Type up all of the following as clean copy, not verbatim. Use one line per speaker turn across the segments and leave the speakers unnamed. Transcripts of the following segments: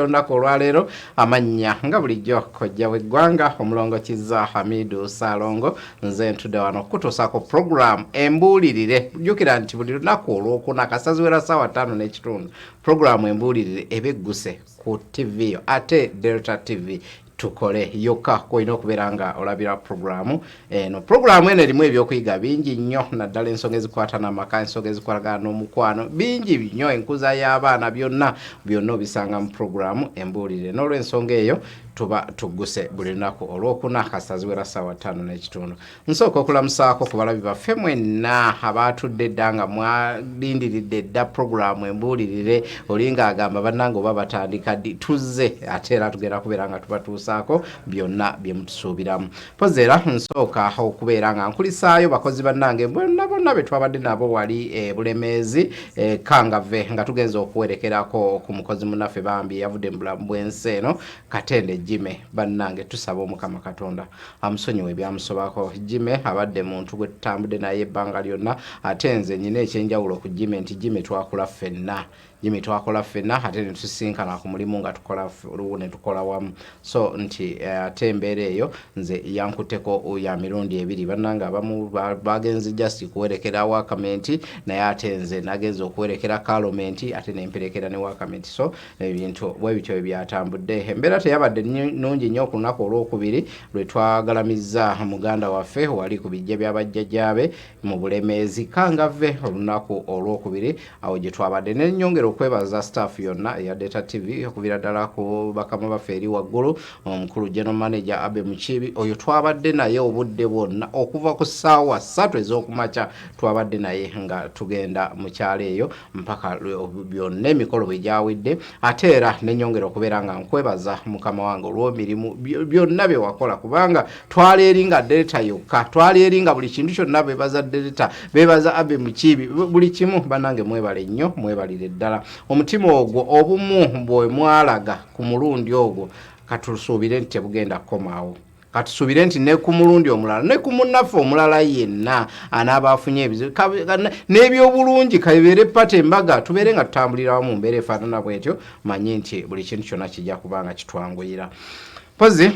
Olunaku olwaleero, amannya nga bulijjo, kojja w'eggwanga Omulongo Kizza Hamidu Saalongo. Nze ntudde wano okutuusaako puroguramu Embuulirire. Jjukira nti buli lunaku Olwokuna kasaziwera ssaawa 5:30, puroguramu Embuulirire eba egguse ku TV yo, ate Delta TV tukole yokka kwolina okubeera nga olabira puroguramu eno. Puroguramu eno erimu ebyokuyiga bingi nnyo, naddala ensonga ezikwata n'amaka, ensonga ezikwatagana n'omukwano, bingi nnyo, enkuza y'abaana, byonna byonna obisanga mu puroguramu Embuulire. N'olwensonga eyo tuba tugguse buli lunaku Olwokuna kasaziwera ssaawa 5:30. Nsooka okulamusaako ku balabi baffe mwenna abaatudde edda nga mwalindiridde dda puroguramu Embuulirire. Oli ng'agamba, "Bannange, oba batandika ddi?" Tuzze, ate era tugenda kubeera nga tubatuusaako byonna bye mutusuubiramu. Mpozi era nsooka okubeera nga nkulisaayo bakozi bannange bonna bonna be twabadde nabo wali e Bulemeezi, e Kangave, nga tugenza okuwerekerako ku mukozi munnaffe bambi yavudde mu bulamu bw'ensi eno, Katende Jime. Bannange, tusaba Omukama Katonda amusonyiwe ebyamusobako. Jime abadde muntu gwe tutambudde naye ebbanga lyonna, ate nze nyina ekyenjawulo ku Jime nti Jime twakula ffenna, Jime twakola ffenna, ate ne tusinkana ku mulimu nga tukola ne tukola wamu. So nti ate embeera eyo nze yankutteko ya mirundi ebiri. Bannange, abamu bagenze just kuwerekera wakamenti, naye ate nze nagenze okuwerekera kalomenti, ate nemperekera ne wakamenti. So ebintu bwe bityo byatambudde. Embeera teyabadde nnungi nnyo ku lunaku Olwokubiri lwe twagalamizza muganda waffe wali ku bijja byabajjajjaabe mu Bulemeezi, Kangave, olunaku Olwokubiri awo gye twabadde. Nenyongera okwebaza staff yonna eya Delta TV, okuviira ddala ku bakama baffe eri waggulu, omukulu general manager Abe Mukiibi. Oyo twabadde naye obudde bwonna okuva ku ssaawa 3 ez'okumakya, twabadde naye nga tugenda mu kyalo eyo mpaka byonna emikolo bwe gyawedde. Ate era nenyongera okubeera nga nkwebaza, mukama wange, olw'emirimu byonna bye wakola, kubanga twala eri nga Delta yokka, twala eri nga buli kintu kyonna bebaza Delta, bebaza Abe Mukiibi, buli kimu. Bannange, mwebale nnyo, mwebalire ddala omutima ogwo obumu bwe mwalaga ku mulundi ogwo. Katusuubire nti tebugenda kukomaawo. Katusuubire nti ne ku mulundi omulala, ne ku munnaffe omulala yenna anaaba afunye ebizibu n'ebyobulungi, kabibeere pata, embaga, tubeere nga tutambulira wamu mu mbeera efaanana bwetyo. Manyi nti buli kintu kyonna kijja kuba nga kitwanguyira. Mpozi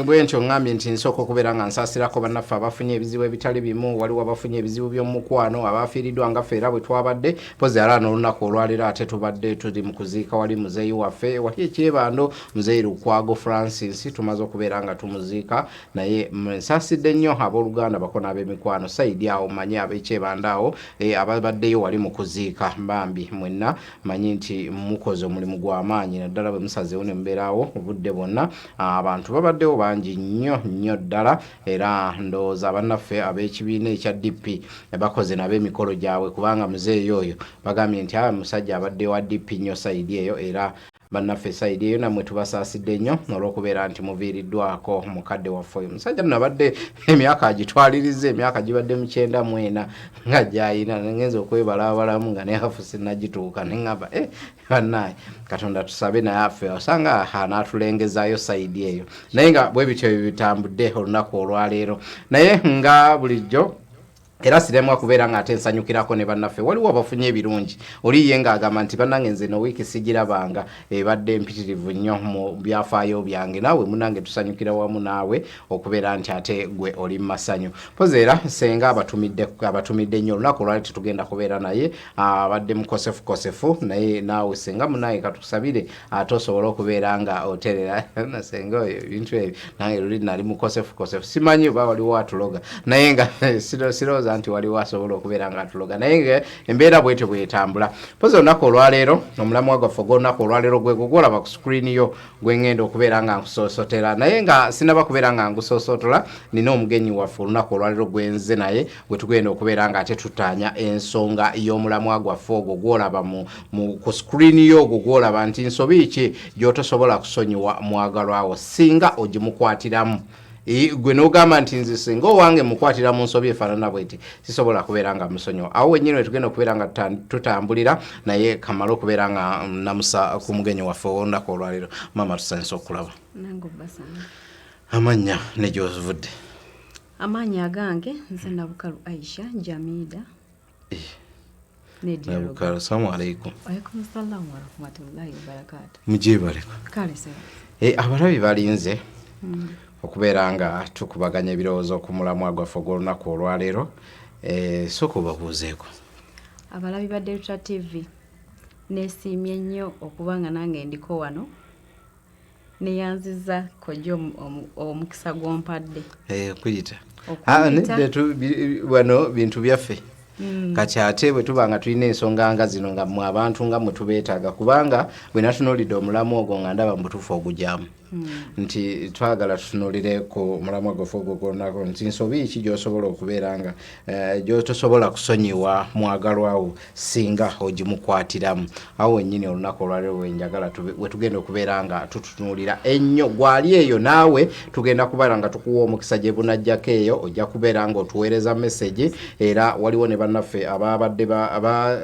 bwe ntyo ŋŋambye nti nsooka okubeera nga nsaasirako bannaffe abafunye ebizibu ebitali bimu. Waliwo abafunye ebizibu by'omukwano, abafiiriddwa nga ffe era bwe twabadde. Mpozi era n'olunaku olwaleero ate tubadde tuli mu kuziika wali muzeeyi waffe wali Ekyebando, Muzeeyi Lukwago Francis, tumaze okubeera nga tumuziika. Naye nsaasidde nnyo abooluganda bako n'ab'emikwano side awo, manyi ab'Ekyebando awo, ababaddeyo wali mu kuziika. Bambi mwenna manyi nti mukoze omulimu gw'amaanyi, naddala bwe musazeewo ne mubeerawo obudde bwonna. Abantu babaddewo bangi nnyo nnyo ddala. Era ndowooza bannaffe ab'ekibiina ekya DP bakoze nabo emikolo gyabwe, kubanga muzeeyi oyo bagambye nti aba musajja abadde wa DP nnyo side eyo. Era bannaffe side eyo nammwe tubasaasidde nnyo olw'okubeera nti muviiriddwako mukadde waffe oyo. Musajja nno abadde emyaka agitwaliriza, emyaka gibadde mu 94 nga gyayina. Ngenza okwebalabalamu nga nehafu sinnagituuka, neŋŋamba, "Eh, bannaye, Katonda tusabe naye affe osanga anaatulengezaayo side eyo." Naye nga bwe bityo bitambudde olunaku olwaleero. Naye nga bulijjo era siremwa kubeera nga ate nsanyukirako ne bannaffe. Waliwo abafunye ebirungi. Oli ye ng'agamba nti, "Bannange, nze no wiiki sigirabanga, ebadde mpitirivu nnyo mu byafaayo byange." Naawe munange tusanyukira wamu naawe okubeera nti ate gwe oli mu masanyu. Mpozi era senga abatumidde, abatumidde nnyo. Olunaku olwali tetugenda kubeera naye, abadde mukosefukosefu. Naye naawe senga munaye katusabire ate osobole okubeera nga oterera. Senga oyo ebintu ebyo, nange luli nali mukosefukosefu, simanyi oba waliwo atuloga, naye nga sirowooza nti waliwo asobola okubeera nga atuloga. Naye nga embeera bwetyo bwetambula. Mpozi olunaku olwaleero, omulamwa gwaffe ogw'olunaku olwaleero gwegwo gwolaba ku screen yo, gwe ŋŋenda okubeera nga nkusoosotera. Naye nga sinaba kubeera nga ngusoosotola, nina omugenyi waffe olunaku olwaleero gwenze naye gwe tugenda okubeera nga ate tutaanya ensonga y'omulamwa gwaffe ogwo gwolaba ku screen yo, ogwo gwolaba nti nsobi ki gy'otosobola kusonyiwa mwagalwawo singa ogimukwatiramu. Gwe n'ogamba nti, "Nze singa owange mukwatira mu nsobi efaanana bweti, sisobola kubeera nga musonyiwa." Awo wennyini wetugenda okubeera nga tutambulira. Naye kamale okubeera nga namusa ku mugenyi waffe ow'olunaku olwaleero. Maama, tusanyusa okulaba.
Nange obbasanga.
Amannya ne gy'ovudde?
Amaanyi agange, nze Nabukalu Aisha Jamida.
Nabukala, assalamu alaikum.
Alaikum salam warahmatullahi wabarakatuh.
Mujebaleko.
Kale sebo.
Abalabi balinze okubeera nga tukubaganya ebirowoozo ku mulamwa gwaffe ogw'olunaku olwaleero. Sooka obabuuzeeko.
Abalabi ba Delta TV, nesiimye nnyo okuba nga nange ndiko wano. Neyanziza kojja omukisa gw'ompadde.
Kuyita.
Okuyita.
Nedda, wano bintu byaffe. Kati ate bwe tuba nga tulina ensonga nga zino nga mmwe abantu nga mmwe tubeetaaga, kubanga bwe natunuulidde omulamu ogwo nga ndaba mu butuufu ogugyamu. Nti twagala tutunuulire ku mulamwa gwaffe ogwo gw'olunaku nti nsobi ki gy'osobola okubeera nga gy'otosobola kusonyiwa mwagalwawo singa ogimukwatiramu. Awo wennyini olunaku olwaleero we njagala we tugenda okubeera nga tutunuulira ennyo. Gwali eyo naawe tugenda kubeera nga tukuwa omukisa gye bunajjako eyo, ojja kubeera ng'otuweereza message, era waliwo ne bannaffe ababadde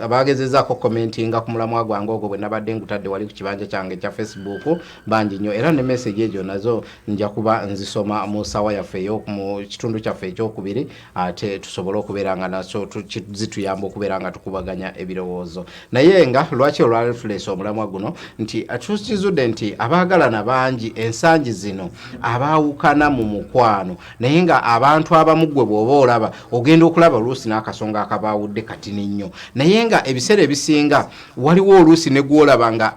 abagezezaako commentinga ku mulamwa gwange ogwo bwe nabadde ngutadde wali ku kibanja kyange ekya Facebook, bangi nnyo, era ne message egyo nazo nja kuba nzisoma mu ssawa yaffe mu kitundu kyaffe ekyokubiri, ate tusobole okubeera nga nazo zituyamba okubeera nga tukubaganya ebirowoozo. Naye nga lwaki olwaleero tuleese omulamwa guno nti tukizudde nti abaagalana bangi ensangi zino abaawukana mu mukwano, naye nga abantu abamu ggwe bw'oba olaba ogenda okulaba oluusi n'akasonga akabaawudde katini nnyo, naye nga ebiseera ebisinga waliwo oluusi ne gw'olaba nga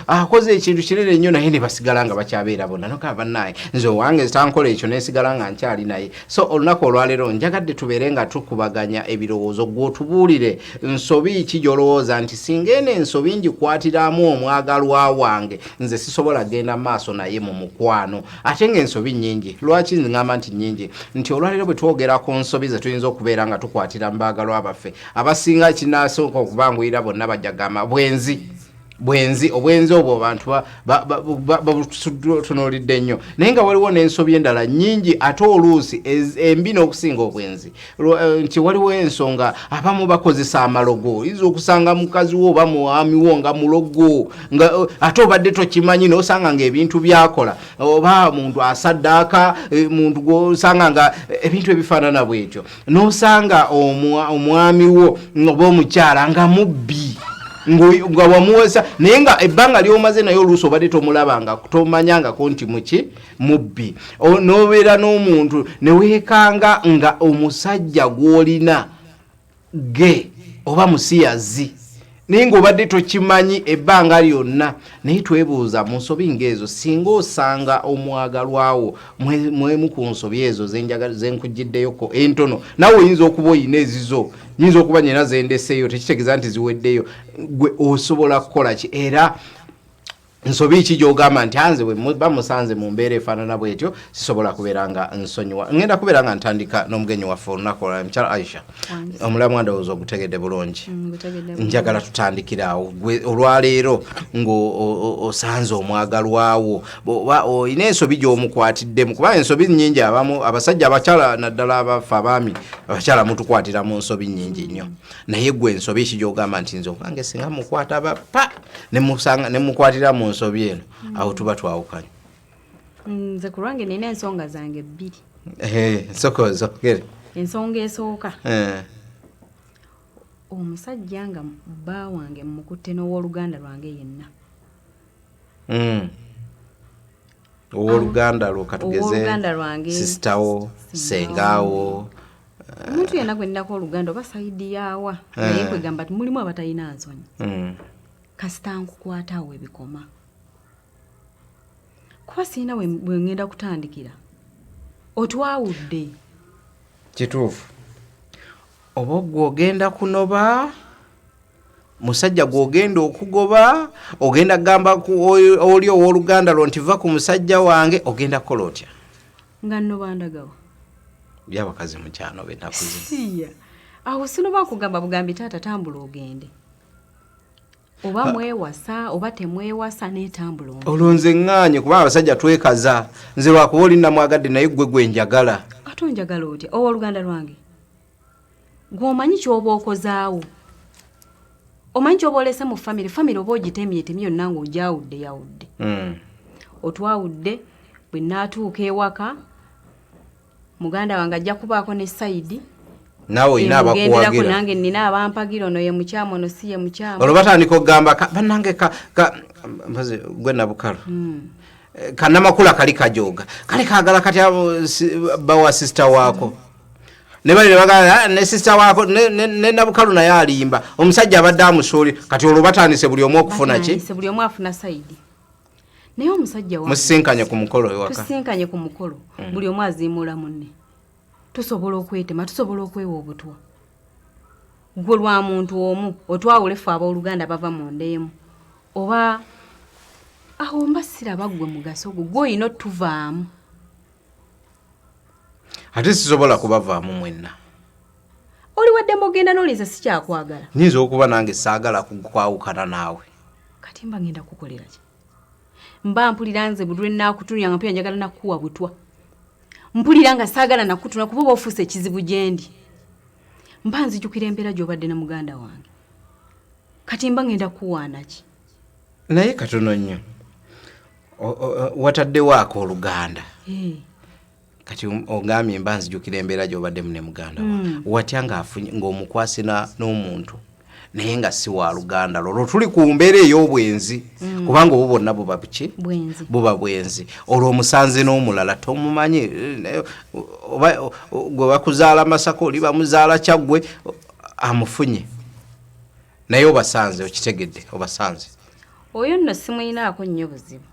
akoze ekintu kinene nnyo naye ne basigala nga bakyabeera bonna, nogamba bannaaye nze owange tankola ekyo nesigala nga nkyali naye. So olunaku olwaleero njagadde tubeere nga tukubaganya ebirowoozo, ggwe otubuulire nsobi ki gy'olowooza nti singa eno ensobi ngikwatiramu omwagalwa wange nze sisobola genda maaso naye mu mukwano, ate ng'ensobi nnyingi. Lwaki ngamba nti nnyingi? Nti olwaleero bwe twogera ku nsobi ze tuyinza okubeera nga tukwatira mu baagalwa baffe, abasinga kinasooka okubanguyira bonna bajja kugamba bwenzi. Bwenzi, obwenzi obwo abantu babutunuulidde nnyo, naye nga waliwo n'ensobi endala nnyingi ate oluusi embi n'okusinga obwenzi. Nti waliwo ensonga abamu bakozesa amalogo, oyinza okusanga mukazi wo oba mwami wo nga mulogo, nga ate obadde tokimanyi, n'osanga ng'ebintu byakola, oba muntu asaddaaka, muntu gw'osanga nga ebintu ebifaanana bwetyo, n'osanga omwami wo oba omukyala nga mubbi, nga wamuwesa, naye nga ebbanga ly'omaze naye oluusi obadde tomulabanga, tomanyangako nti muki mubbi. N'obeera n'omuntu ne weekanga nga omusajja gw'olina ge oba musiyazi, naye ng'obadde tokimanyi ebbanga lyonna. Naye twebuuza mu nsobi ng'ezo, singa osanga omwagalwawo mwemu ku nsobi ezo zenkuggiddeyoko entono, naawe oyinza okuba oyina ezizo, nyinza okuba nyina zendeseeyo, tekitegeeza nti ziweddeyo, gwe osobola kukola ki? Era nsobi ki gy'ogamba nti anze bwe bamusanze mu mbeera efaanana bwetyo sisobola kubeera nga nsonyiwa? Ngenda kubeera nga ntandika n'omugenyi waffe olunaku olwa mukyala Aisha. Omulamwa ndowooza ogutegedde bulungi. Njagala tutandikire awo. Gwe olwaleero ng'osanze omwagalwawo, oba olina ensobi gy'omukwatiddemu, kuba ensobi nnyingi, abamu abasajja, abakyala, naddala abaffe abaami, abakyala mutukwatira mu nsobi nnyingi nnyo, naye gwe ensobi ki gy'ogamba nti nze owange singa mukwata bapa ne mukwatira mu nsobi eno, awo tuba twawukanye?
Nze ku lwange nina ensonga zange bbiri.
Nsooka ozogere.
Ensonga esooka, omusajja nga bba wange mukutte n'owooluganda lwange yenna.
Owooluganda lwo, katugeze
Owooluganda lwange,
sisitawo, sengaawo.
Omuntu yenna gwe nnako oluganda oba side yaawa, naye kwegamba ti mulimu abatalina nsonyi. Kasita nkukwata awo ebikoma, kuba sirina bwe ngenda kutandikira, otwawudde.
Kituufu, oba gwe ogenda kunoba musajja gw'ogenda okugoba, ogenda kugamba ku oli owooluganda lwo nti va ku musajja wange, ogenda kukola otya?
Nga nno bandagawa.
Byabakazi mukyano benaku zino.
Siya, awo sinoba kugamba bugambi taata tambula ogende, oba mwewasa oba temwewasa, neetambula ogende.
Olwo nze ŋŋaanye, kuba abasajja twekaza, nze lwakuba oli namwagadde, naye gwe gwe njagala.
Ate onjagala otya owooluganda lwange? Gw'omanyi ky'oba okozaawo, omanyi ky'oba olese mu famire. Famire oba ogitemye etemye yonna ng'ogyawudde yawudde. Otwawudde. Bwe naatuuka ewaka, muganda wange ajja kubaako ne side,
Naawe olina abakuwagira.
Nange nina abampagira, ono ye mukyamu, ono si ye mukyamu.
Olwo batandika okugamba, bannange, mpozi gwe Nabukalu. Kannamakula kali kajooga, kale kaagala kati abo bawa sister waako ne bali ne bagamba, "Ah, ne sister waako ne Nabukalu naye alimba, omusajja abadde amusuuli." Kati olwo batandise buli omu okufuna ki?
Batandise buli omu afuna side, naye omusajja wange
Musisinkanye ku mukolo ewaka.
Tusinkanye ku mukolo, buli omu aziimuula munne. Tusobola okwetema, tusobola okwewa obutwa. Gwe lwa muntu omu otwawule ffe abooluganda bava mu nda emu, oba awo mba siraba ggwe mugaso gwo, gwe olina otuvaamu.
Ate sisobola kubavaamu mwenna.
Oli waddembe ogenda n'olinze sikyakwagala.
Nyinza okuba nange saagala kwawukana naawe.
Kati mba ngenda kukolera ki? Mba mpulira nze buli lwe nnaakutunulira nga mpulira njagala nakuwa butwa, mpulira nga saagala nakutuna kuba oba ofuuse ekizibu gye ndi. Mba nzijukira embeera gy'obadde ne muganda wange, kati mba ngenda kuwaana ki?
Naye katono nnyo, wataddewo oluganda. Kati ogambye mba nzijukira embeera gy'obaddemu ne muganda wa. Watya ng'afunye ng'omukwasi n'omuntu naye nga si wa luganda lwo? Olwo tuli ku mbeera ey'obwenzi, kubanga obwo bwonna buba buki?
Bwenzi.
Buba bwenzi. Olwo omusanze n'omulala tomumanyi, naye oba gwe bakuzaala Masaka, oli bamuzaala Kyaggwe, amufunye naye obasanze, okitegedde, obasanze.
Oyo nno simuyinaako nnyo buzibu,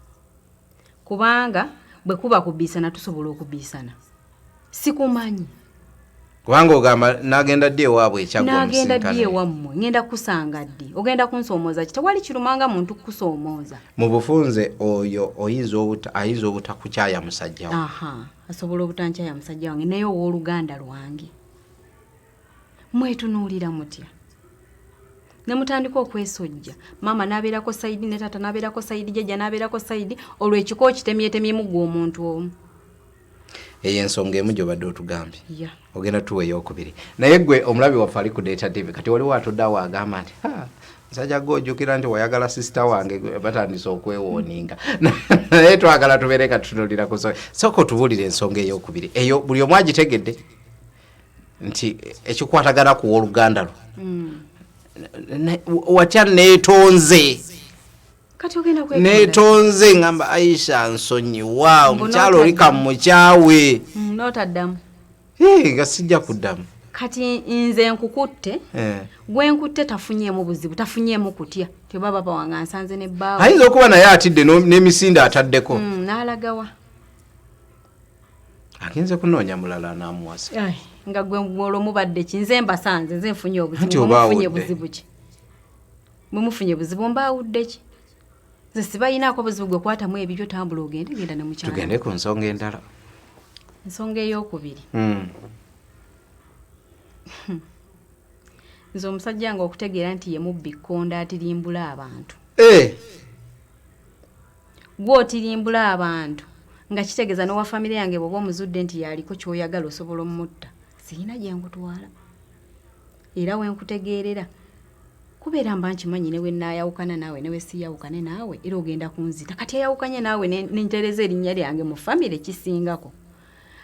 kubanga bwe kuba kubiisana tusobola okubiisana, sikumanyi.
Kubanga ogamba nagenda ddi ewaabwe eKyaggwe?
Nagenda ddi
omusinkane.
Ewammwe ngenda kusanga ddi? Ogenda kunsoomooza ki? Tewali kirumanga muntu kukusoomooza.
Mu bufunze oyo oyinza obuta ayinza obutakukyaya musajja wo.
Aha, asobola obutankyaya musajja wange, naye owooluganda lwange mwetunuulira mutya ne mutandika okwesojja? Maama n'abeerako side, ne taata n'abeerako side, jjajja n'abeerako side, olwo ekika okitemyetemyemu gwe omuntu omu.
Eyo ensonga emu gy'obadde otugambye.
Ya.
Ogenda tuwa eyokubiri, naye gwe omulabi waffe ali ku Data TV, kati waliwo atuddeawo agamba nti, "Ha, musajja gwe ojjukira nti wayagala sister wange." Batandise okwewooninga, naye twagala tubeere nga tutunulira ku nsonga. Sooka otubuulire ensonga eyokubiri eyo, buli omu agitegedde nti ekikwatagana ku wooluganda lwo. Watya neetonze?
Kati ogenda kwetonda.
Neetonze, ngamba, "Aisha, nsonyiwa."
Mbu
omukyalo oli
n'otaddamu.
Kamukyawe.
N'otaddamu.
Nga sijja kuddamu.
Kati nze nkukutte. Gwe nkutte tafunyeemu buzibu, tafunyeemu kutya tyoba baba wange ansanze ne bbaawe.
Ayinza okuba naye atidde n'emisinde ataddeko.
N'alagawa?
Agenze kunoonya mulala anaamuwasa.
Ai, nga gwe olwo mubadde ki? Nze mbasanze, nze nfunye obuzibu.
Anti
Mwe mufunye
obaawudde.
buzibu ki? Mwe mufunye buzibu, mbaawudde ki? Nze sibayinaako buzibu. Gwe kwatamu ebibyo, tambula ogende, genda ne mukyala.
Tugende ku nsonga endala.
Ensonga eyokubiri, nze omusajja nga okutegeera nti ye mubbi kkonda atirimbula abantu. Gwe otirimbula abantu nga kitegeeza n'owa famire yange bw'oba omuzudde nti yaliko ky'oyagala osobola omutta, sirina gye nkutwala. Era we nkutegeerera kubeera mba nkimanyi ne we nnaayawukana naawe, ne we siyawukane naawe, era ogenda kunzita. Kati ayawukanye naawe nentereza erinnya lyange mu famire, kisingako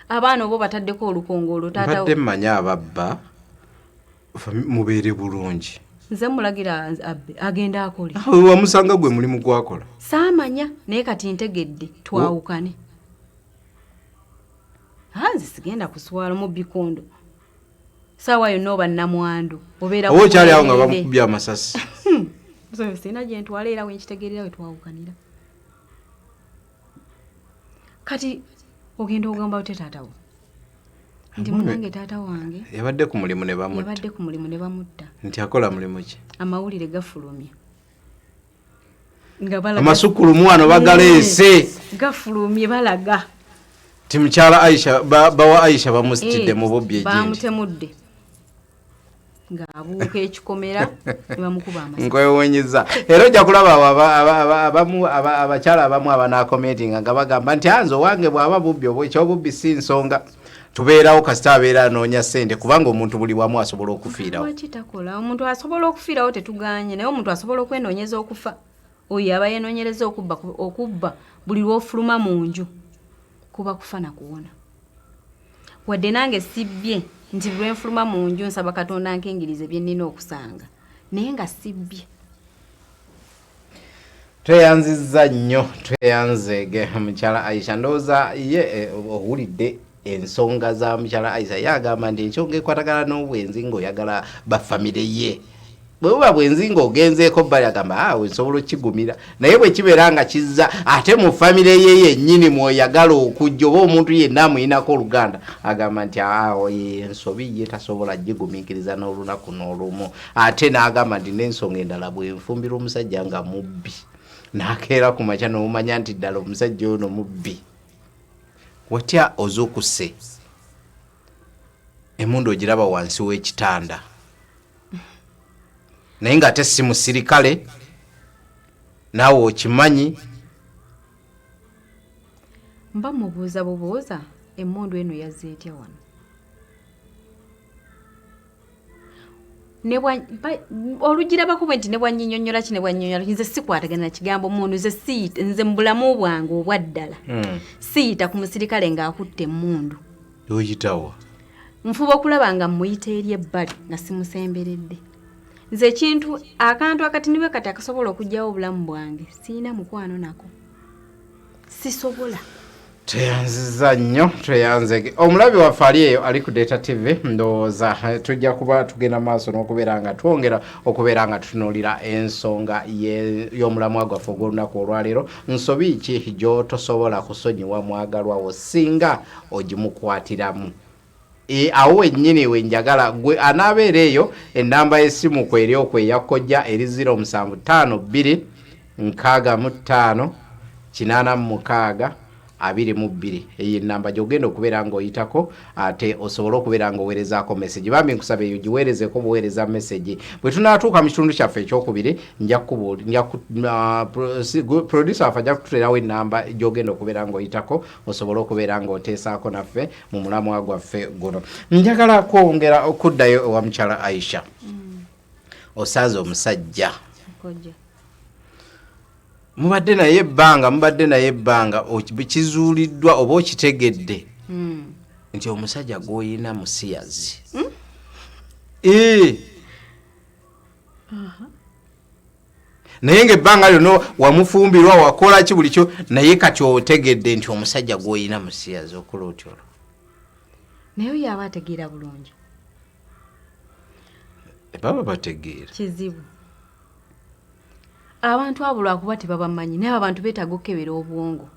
abaana oba obataddeko olukongo olwo taata.
Mbadde mmanyi ababba mubeere bulungi.
Nze mulagira abbe agenda akole.
Awe wamusanga gwe mulimu gwakola.
Saamanya, naye kati ntegedde, twawukane. Nze sigenda kuswala mubikondo saawa yonna oba namwandu obeera
Oba okyali awo nga
ku bwereere.
bamukubye amasasi.
So, sirina gye ntwala, era wenkitegeerera we twawukanira. Kati ogenda ogamba otya taata wo nti munange taata wange
yabadde ku mulimu ne bamutta?
Yabadde ku mulimu ne bamutta.
Nti akola mulimu ki?
Amawulire gafulumye nga balaga
Amasukulumu wano bagaleese.
Gafulumye balaga
Ti mukyala Aisha bawa Aisha bamusitidde mu bubbi egindi.
Bamutemudde ng'abuuka ekikomera ne bamukuba amasasi.
Nkwewuunyiza, era ojja kulaba abo abakyala abamu abanaakomentinga nga bagamba nti anze owange bw'aba bubbi oba ekyobubbi si nsonga, tubeerawo kasita abeera anoonya ssente, kubanga omuntu buli wamu asobola okufiirawo.
Lwaki takola? Omuntu asobola okufiirawo, tetuganye, naye omuntu asobola okwenoonyeza okufa. Oyo aba yenoonyereza okubba, okubba buli lw'ofuluma mu nju kuba kufa na kuwona. Wadde nange sibbye nti lwenfuluma mu nju nsaba Katonda nkingirize bye nnina okusanga, naye nga sibbye.
Tweyanzizza nnyo, tweyanzeege mukyala Aisha. Ndowooza ye owulidde ensonga za mukyala Aisha. Ye agamba nti ensonga ekwatagana n'obwenzi ng'oyagala bafamire ye, bwe buba bwenzi ng'ogenzeeko bbali, agamba awe nsobola okukigumira, naye bwe kibeera nga kizza ate mu famire ye yennyini mw'oyagala okujja oba omuntu yenna amuyinako oluganda, agamba nti awo ensobi ye tasobola gigumiikiriza n'olunaku n'olumu. Ate n'agamba nti n'ensonga endala, bwenfumbirwa omusajja nga mubbi, n'akeera ku makya n'omanya nti ddala omusajja ono mubbi, watya ozuukuse emundu ogiraba wansi w'ekitanda, naye ng'ate si musirikale, naawe okimanyi.
Mba mubuuza bubuuza, emmundu eno yazze etya wano? Olugirabako bwe nti ne bwannyinyonnyola ki, ne bwannyinyonnyola ki, nze sikwatagana na kigambo mundu. Nze siyita, nze mu bulamu bwange obwa ddala siyita ku musirikale ng'akutte emmundu.
Oyitawa?
Nfuba okulaba nga mmuyita eri ebbali nga simusemberedde. Nze ekintu, akantu akatini bwe kati akasobola okuggyawo obulamu bwange, siina mukwano nako, sisobola.
Tweyanziza nnyo, tweyanzege. Omulabi waffe ali eyo ali ku Data TV, ndowooza tujja kuba tugenda maaso n'okubeera nga twongera okubeera nga tutunuulira ensonga y'omulamwa gwaffe ogw'olunaku olwaleero: nsobi ki gy'otosobola kusonyiwa mwagalwa wo singa ogimukwatiramu? Awo wennyini wenjagala gwe anaabeera eyo, ennamba y'essimu kweri okweya kojja eri 0752 65 86 22. Eyo enamba gyogenda okubeera ng'oyitako ate osobole okubeera ng'oweerezaako message. Bambi nkusaba eyo giweerezeko buweereza message. Bwe tunaatuuka mu kitundu kyaffe ekyokubiri, nja producer waffe ajja kututeerawo enamba gyogenda okubeera ng'oyitako osobole okubeera ng'oteesaako naffe mu mulamwa gwaffe guno. Njagala kwongera okuddayo ewa mukyala Aisha. Osanze omusajja mubadde naye ebbanga, mubadde naye ebbanga, kizuuliddwa oba okitegedde nti omusajja gw'oyina musiyazi. Naye ngaebbanga lyonna wamufumbirwa, wakola ki, buli kyo, naye kati otegedde nti omusajja gw'oyina musiyazi. Okola otya olwo?
Naye oyo aba ategeera bulungi?
Baba bategeera.
Kizibu abantu abo lwakuba tebabamanyi, naye abantu beetaaga okukebera obwongo,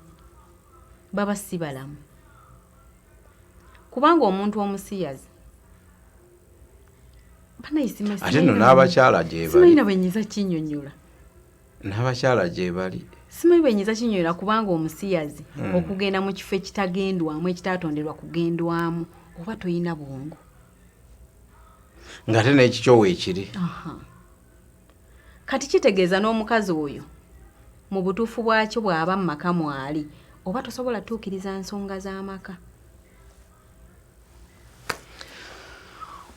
baba si balamu, kubanga omuntu omusiyazi
Ate nno n'abakyala gyebali.
Simanyi bwenyinza kinyonyola.
N'abakyala gyebali.
Simanyi bwenyinza kinyonyola, kubanga omusiyazi okugenda mu kifo ekitagendwamu, ekitatonderwa kugendwamu, oba toyina bwongo.
Ng'ate n'ekikyo weekiri.
Kati kitegeeza n'omukazi oyo mu butuufu bwakyo bw'aba mu maka mwali, oba tosobola tuukiriza nsonga z'amaka.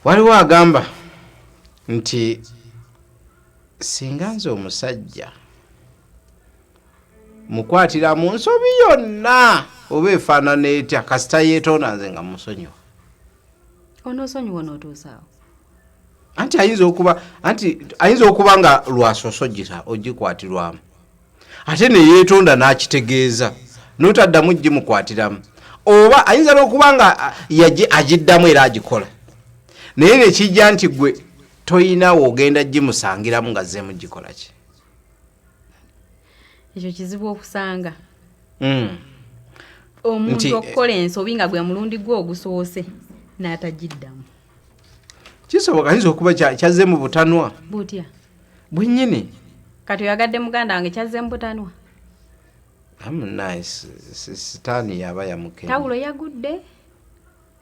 Waliwo agamba nti singa nze omusajja mukwatira mu nsobi yonna oba efaanana etya, kasita yeetonda, nze nga musonyiwa.
Onoosonyiwa n'otuusaawo?
Anti ayinza okuba, anti ayinza okuba nga lwasoose ogikwatirwamu, ate neyeetonda n'akitegeeza, n'otaddamu gimukwatiramu, oba ayinza n'okuba nga agiddamu era agikola, naye nekijja nti gwe toyina woogenda gimusangiramu nga zzeemu gikola ki.
Ekyo kizibu okusanga omuntu okukola ensobi nga gwe mulundi gwe ogusoose n'atagiddamu.
Kisoboka, ayinza okuba kyazze mu butanwa.
Butya?
Bwennyini.
Kati oyagadde muganda wange kyazze mu butanwa?
Nice, sitaani yaba yamukenya.
Tawulo yagudde,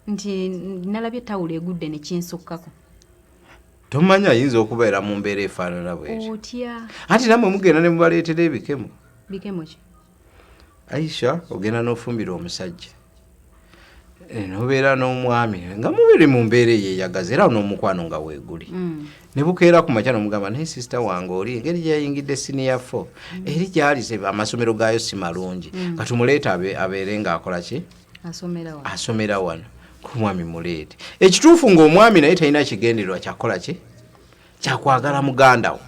nti nalabye tawulo egudde nekinsukkako.
Tomanyi, ayinza okubeera mu mbeera efaanana bwetyo.
Otya?
Anti nammwe mugenda ne mubaleetera ebikemo.
Bikemo ki?
Aisha, ogenda n'ofumbira omusajja, nobeera n'omwami nga mubiri mu mbeera eyeyagaza era n'omukwano nga weeguli, ne bukeera ku makya nomugamba, naye sister wange oli engeri gyeyayingidde senior four, eri gyali amasomero gaayo si malungi, katumuleeta abeere ng'akola ki?
Asomera wano.
Asomera wano. Omwami muleete. Ekituufu ng'omwami naye talina kigendererwa kyakukola ki, kyakwagala muganda wo.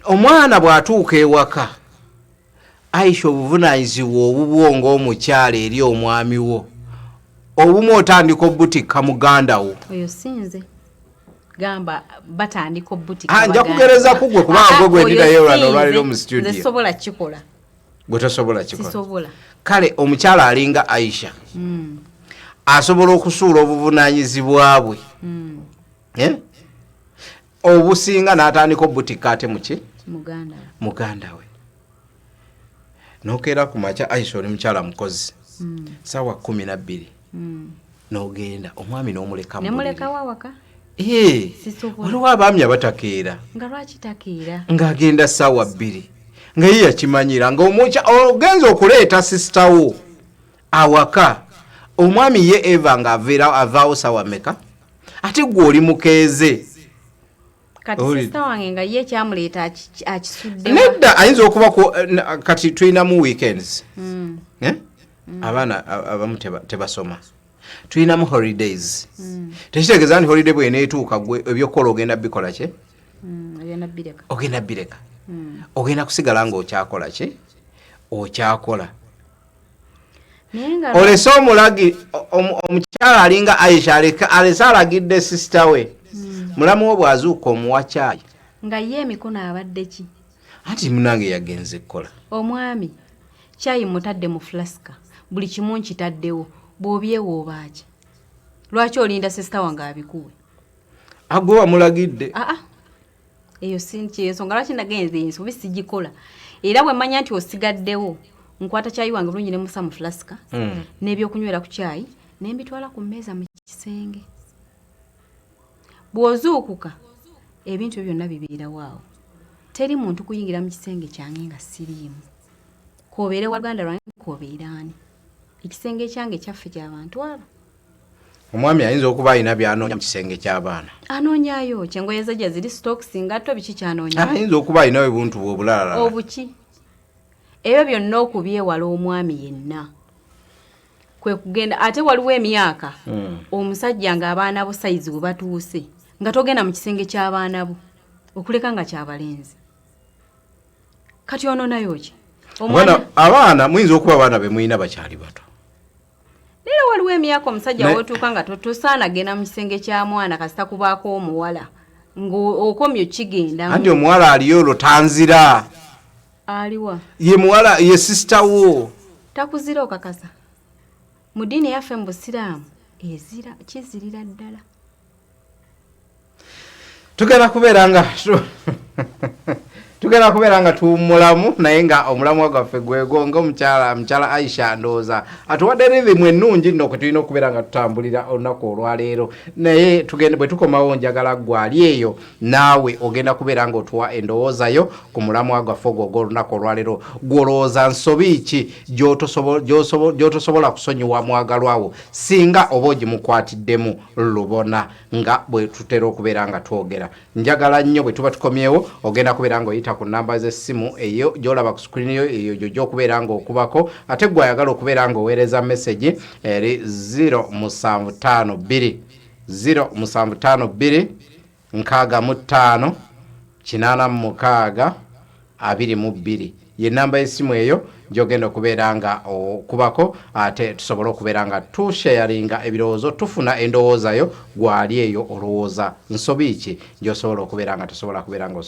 Omwana bw'atuuka ewaka, Aisha, obuvunaanyizibwa obubwo ng'omukyala eri omwami wo obumu otandika obutikka muganda wo.
Oyo sinze gamba batandika obutikka.
Ah, nja kugereza ku gwe, kubanga gwe gwe ndi naye olwano olwaleero mu studio.
Nze sobola kikola.
Gwe tosobola kikola?
Sisobola.
Kale omukyala alinga Aisha asobola okusuula obuvunaanyizibwa bwe, Eh? Obusinga n'atandika obutikka ate muki?
Muganda we.
Muganda we. Nokeera ku makya, Aisha, oli mukyala mukozi, saawa 12 n'ogenda, omwami n'omuleka mu buliri.
Nemulekawo awaka.
Eh,
Sisobola.
Waliwo abaami abatakeera.
Nga lwaki takeera?
Ng'agenda saawa 2, nga ye yakimanyira nga omukya ogenza okuleeta sister wo awaka. Omwami ye eva nga avaawo saawa meka, ate gwe oli mukeeze.
Kati sister wange nga ye ekyamuleeta akisuddewa?
Nedda, ayinza okuba kati tulinamu weekends, Eh? Abaana abamu tebasoma, tulinamu holidays. Tekitegeeza nti holiday bweneetuuka gwe ebyokukola ogenda bikola ki?
Ogenda bireka.
Ogenda bireka, ogenda kusigala ng'okyakola ki, okyakola.
Naye nga
Olese omulagi omukyala alinga Aisha alese alagidde sister we, mulamu we bw'azuuka omuwa kyayi.
Nga ye emikono abadde ki?
Anti munange yagenze kukola.
Omwami kyayi mutadde mu flask, buli kimu nkitaddewo, bw'obyewa obaaki? Lwaki olinda sister wange abikuwe?
Agwe wamulagidde.
Aa, eyo si ensonga lwaki nagenze. Ensobi sigikola, era bwe manya nti osigaddewo, nkwata kyayi wange bulungi ne musa mu flask n'ebyokunywera ku kyayi ne mbitwala ku mmeeza mu kisenge. Bw'ozuukuka, ebintu ebyo byonna bibeerawo awo. Teri muntu kuyingira mu kisenge kyange nga siriimu, k'obeere waganda lwange, k'obeere ani. Ekisenge kyange kyaffe ky'abantu abo.
Omwami ayinza okuba alina byanoonya mu kisenge ky'abaana.
Anoonyayo kyengoye ze gye ziri, socks, ngatto, biki kyanoonya?
Ayinza okuba alinawo ebuntu bwe obulalalala.
Obuki ebyo byonna okubyewala, omwami yenna kwe kugenda. Ate waliwo emyaka omusajja ng'abaana bo size we batuuse nga togenda mu kisenge ky'abaana bo okuleka nga kyabalenzi. Kati ono nayo ki?
Abaana muyinza okuba abaana be mulina bakyali bato.
Naye waliwo emyaka omusajja wootuuka nga tosaana genda mu kisenge kya mwana, kasita kubaako omuwala ng'okomye okigenda.
Anti omuwala aliyo olwo tanzira.
Aliwa?
Ye muwala, ye sister wo.
Takuzira? Okakasa? Mu ddiini eyaffe mu Busiraamu ezira, kizirira ddala.
Tugenda kubeera nga tuwummulamu, naye nga omulamwa gwaffe gwegwo nga omukyala, mukyala Aisha ndowooza atuwadde rhythm ennungi nno kwe tulina okubeera nga tutambulira olunaku olwaleero. Naye tugende, bwe tukomawo njagala gwe ali eyo naawe ogenda kubeera nga otuwa endowoozayo ku mulamwa gwaffe ogwo ogw'olunaku olwaleero. Gwolowooza nsobi ki gy'otosobola kusonyiwa mwagalwawo singa oba ogimukwatiddemu lubona, nga bwe tutera okubeera nga twogera? Njagala nnyo bwe tuba tukomyewo ogenda kubeera ng'oyita ku namba z'essimu eyo gy'olaba ku screen yo, eyo gyo gy'okubeera ng'okubako. Ate gwe ayagala okubeera ng'oweereza message eri 0752 0752 65 86 22 ye namba y'essimu eyo gyogenda okubeera nga okubako, ate tusobole okubeera nga tusharinga ebirowoozo, tufuna endowoozayo. Gwali eyo olowooza nsobi ki gyosobola okubeera nga tosobola kubeera nga